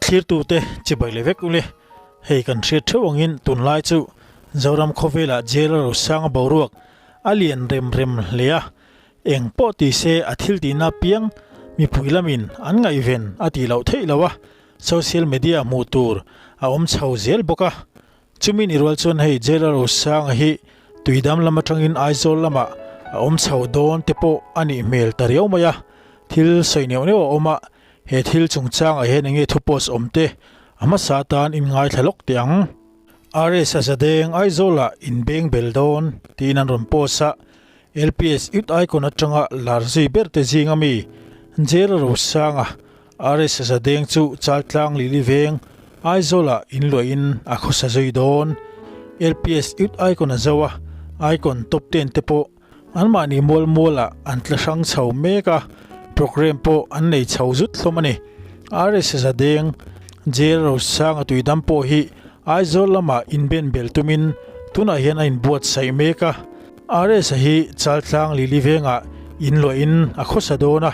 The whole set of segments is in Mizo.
Thlirtute chibai leh vek ule. Hei kan hriat theuh angin tunlai chu Zoram khawvelah jail a rosanga boruak a lian rem rem hle a, eng pawh ti se a thil tihna piang mipui lamin an ngaihven a tih loh theih lo a, social media hmuh tur a awm chho zel bawk a. Chumi ni rual chuan hei jail a rosanga hi Tuidam lam atangin Aizawl lamah a awm chho dawn te pawh a nih hmel ta riau mai a, thil sawi neuh neuh a awm a, He thil chungchangah hian enge thu post awm te a hmasa atan in ngaithla lawk teh ang. RS a zadeng Aizawlah in beng bel dawn tiin an rawn post a, LPS Youth Icon atanga lar zui ber te zinga mi Jera Rosanga RS a zadeng chu Chaltlang Lili Veng Aizawlah in luahin a khawsa zui dawn. LPS Youth Icon a zo a, Icon top ten te pawh Anmahni mual mualah an tla hrang chho mek a, programme pawh an nei chho zut hlawm a ni. RS Zadeng, Jail Rosanga tuidam pawh hi Aizawl lamah inben bel tumin tunah hian a inbuatsaih mek a. RS-a hi Chaltlang Lili vengah inluahin a khawsa dawn a,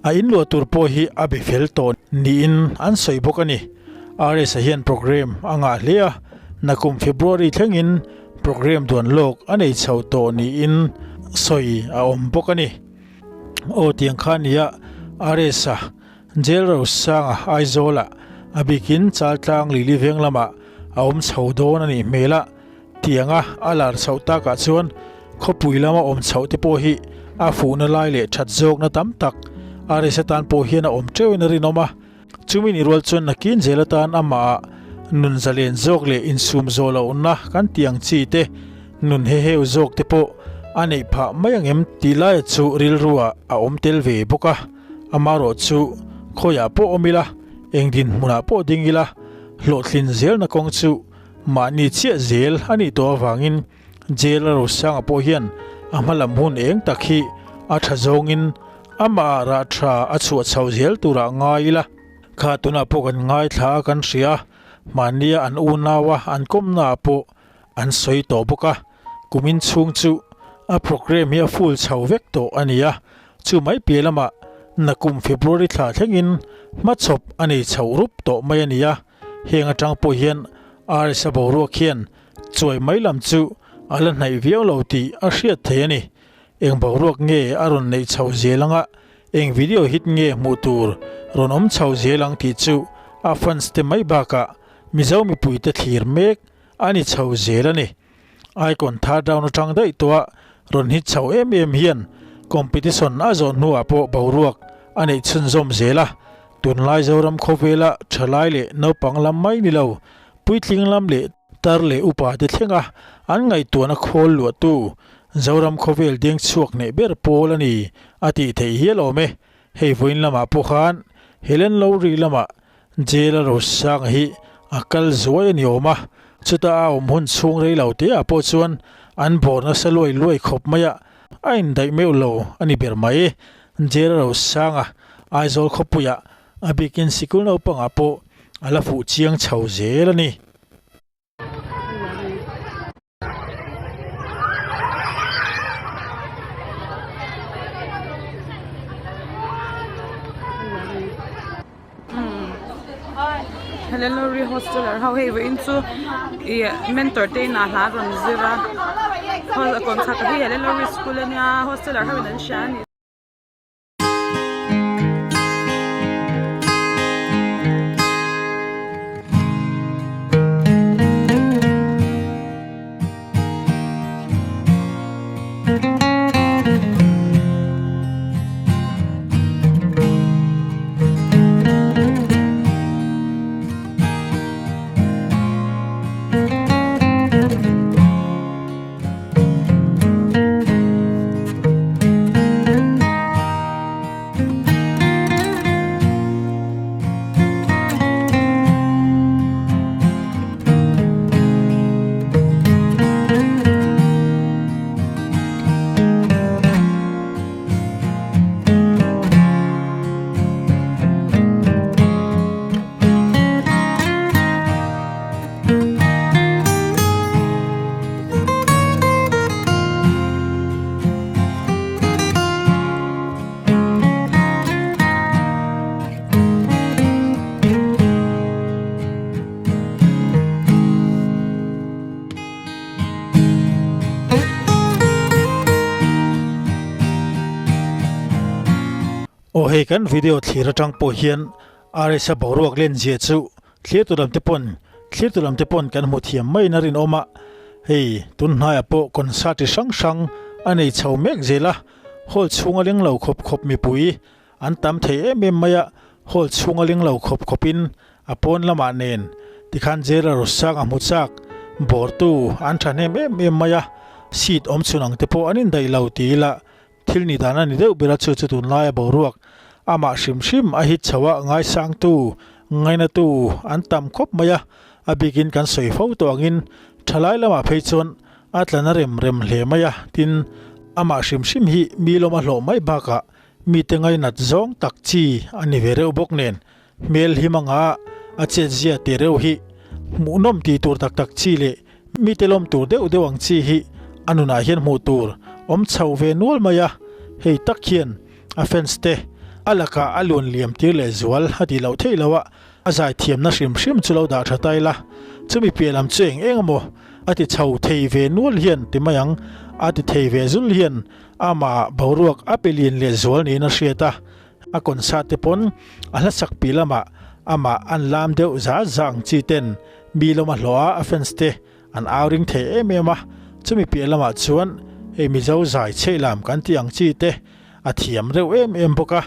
a inluah tur pawh hi a be fel tawh niin an sawi bawk a ni. RS-a hian programme a ngah hle a, nakum February thlengin Programme duan lawk a nei chho tawh niin sawi a awm bawk a ni. Aw tiang kha nia RS-a Jail Rosanga Aizawlah a bikin Chaltlang Lili Veng lamah a awm chho dawn a nih hmel a, tianga a lar chhoh takah chuan khawpui lama awm chhoh te pawh hi a fuhna lai leh that zawkna tam tak RS-a tan pawh hian a awm teuhin a rinawm a. Chumi ni rual chuan nakin zel atan amah nun zalen zawk leh insum zawh lohna kan tih ang chi te, nun heheu zawk te pawh a neih phah mai ang em tih laia chu rilruah a awm tel ve bawk a. Amaherawh chu khawiah pawh awm ila, eng dinhmunah pawh ding ila, hlawhtlin zelna kawng chu mahni chiah zel a nih tawh avangin Jail a Rosanga pawh hian a hma lam hun eng tak hi a tha zawngin amah ah rah tha a chhuah chho zel turah ngai ila. Kha tunah pawh kan ngaithla a kan hria a, mahnia an unau a an kawmna ah pawh an sawi tawh bawk a, kumin chhung chu a programme hi a full chho vek tawh a ni a, chu mai piah lamah nakum February thla thlengin hmachhawp a nei chho rup tawh mai a ni a, heng atang pawh hian RS a boruak hian Chuai mai lam chu a la hnaih viau lo tih a hriat thei a ni. Eng boruak nge a rawn neih chho zel anga, eng video hit nge hmuh tur rawn awm chho zel ang tih chu a fans te mai bakah Mizo mipui te thlir mek a ni chho zel a ni. Icon thar down atang daih tawh a rawn hit chho em em hian competition a zawh hnuah pawh boruak a neih chhunzawm zel a, tunlai Zoram khawvela thalai leh naupang lam mai ni lo Puitling lam leh tar leh upa te thlenga an ngaihtuahna khawl luahtu Zoram khawvel deng chhuak hneh ber pawl a ni a tih theih hial awm e. Hei vawiin lamah pawh khan Helen Lowry lamah Jail a Rosanga hi a kal zuai a ni awm a, chuta a awm hun chhung rei lo te ah pawh chuan an bawr nasa luai luai khawp mai a, a indaih meuh lo a ni ber mai. Jail a Rosanga Aizawl khawpuiah A bikin sikul naupangah pawh a la fuh chiang chho zel a ni. Helen Lowry Hosteler ho hei vawiin chu ih mentor te inah hla rawn zir a kawmchhak hi Helen Lowry school ania hosteler ho in an hria a ni. Aw hei kan video thlir atang pawh hian RS-a boruak len zia chu thlir tu lam te pawn thlir tu lam te pawn kan hmu thiam maiin a rinawm a, hei tun hnaiah pawh concert chi hrang hrang a nei chho mek zel a, hall chhunga leng lo khawp khawp mipui an tam thei em em mai a, hall chhunga leng lo khawp khawpin a pawn lamah nen tikhan Jailer Rosanga hmu chak bawrtu an thahnem em em mai a, seat awm chhun ang te pawh an indaih lo ti ila Thil ni dan a ni deuh ber a, chu chu tunlaia boruak amah hrim hrim a hit chho a, ngaisangtu, ngainatu an tam khawp mai a, a bikin kan sawi fo tawh angin thalai lamah phei chuan a tla na rem rem hle mai a, tin amah hrim hrim hi mi lawm a hlawh mai bakah mite ngainat zawng tak chi a ni ve reuh bawk nen hmel him anga a chetzia teh reuh hi hmuhnawm tih tur tak tak chi leh mite lawm tur deuh deuh ang chi hi a nunah hian hmuh tur awm chho ve nual mai a, hei tak hian a fans te a lakah a luan liam tir leh zual a tih loh theih loh a, a zai thiamna hrim hrim chu lo dah tha ta ila, chumi piah lam chu eng eng emaw a ti chho thei ve nual hian ti mai ang, a ti thei ve zul hian amah boruak a pe lian leh zual niin a hriat a. A concert te pawn a hlasak pi lamah amah an lam deuh za za ang chi ten mi lawm a hlawh a, a fans te an au ring thei em em a, chumi piah lamah chuan hei Mizo zai chheih lam kan tih ang chi te a thiam reuh em em bawk a,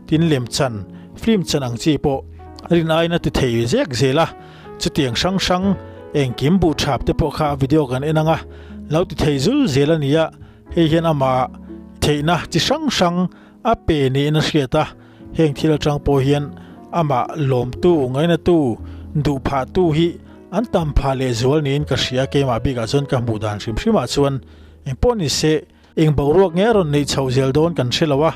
tin lemchan, film chan ang chi pawh rin aiin a ti thei zek zel a, chutiang hrang hrang engkim buh thap te pawh kha video kan en ang a, lo ti thei zul zel a ni a, hei hian amah theihna chi hrang hrang A pe niin a hriat a, heng thil atang pawh hian amah lawmtu, ngainatu, duh phahtu hi an tam phah leh zual niin ka hria, keimah bikah chuan ka hmuh dan hrim hrimah chuan engpawh ni se, eng boruak nge a rawn neih chhoh zel dawn kan hre lo a,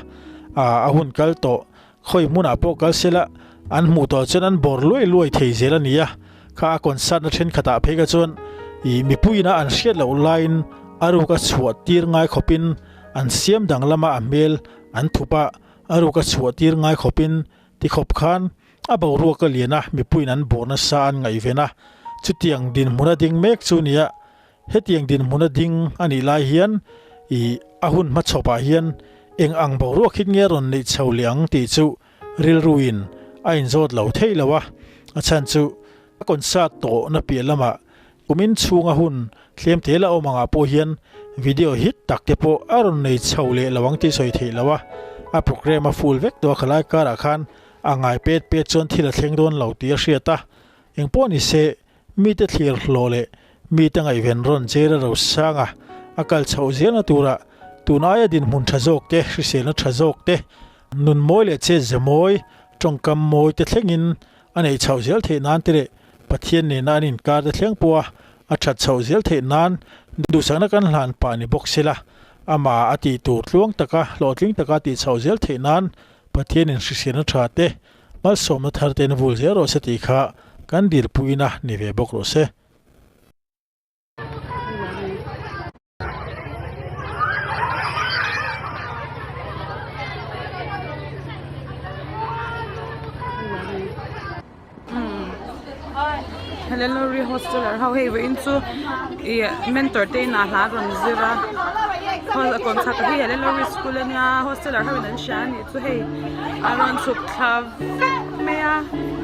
a hun kal tawh, khawi hmunah pawh kal sela an hmuh tawh chuan an bawr luai luai thei zel a ni a, kha a concert na thenkhatah phei kha chuan ih mipuiin a an hriat loh laiin a ruk a chhuah tir ngai khawpin An siam dang lama a hmel an thup a, a ruk a chhuah tir ngai khawpin ti khawp khan a boruak a lian a, mipuiin an bawr nasa an ngaihven a. Chutiang dinhmun a ding mek chu nia, hetiang dinhmun a ding a nih lai hian ih a hun hmachhawpah hian eng ang boruak hit nge rawn neih chho leh ang tih chu rilruin a inzawt lo theih lo a, a chhan chu a concert tawhna piah lamah Kumin chhunga hun thlem te la awm angah pawh hian video hit tak te pawh a rawn nei chho leh lo ang tih sawi theih lo a, a programme a full vek tawh a khalai karah khan a ngai pet pet chuan thil a thleng dawn lo tih a hriat a, engpawh ni se mite thlir hlawh leh mite ngaihven rawn cher a ro sang a, a kal chhoh zelna turah tun aia dinhmun tha zawk te, hriselna tha zawk te, nun mawi leh chet ze mawi, tawngkam mawi te thlengin a neih chhoh zel theih nan te leh Pathian nena an inkar te thleng pawh a, a that chhoh zel theih nan duhsakna kan hlan pah ni bawk sela, amah a tih tur tluang taka hlawhtling taka tih chhoh zel theih nan Pathianin hriselna tha te, malsawmna thar te in vul zel rawh se tih kha kan dilpuina ni ve bawk rawh se. Hallelujah hosteler ho hei vawiin chu ih mentor te inah hla rawn zir a kawmchhak hi Hallelujah school ania hosteler ho in an hria anih chu hei a rawn chhuk thla vek mai a.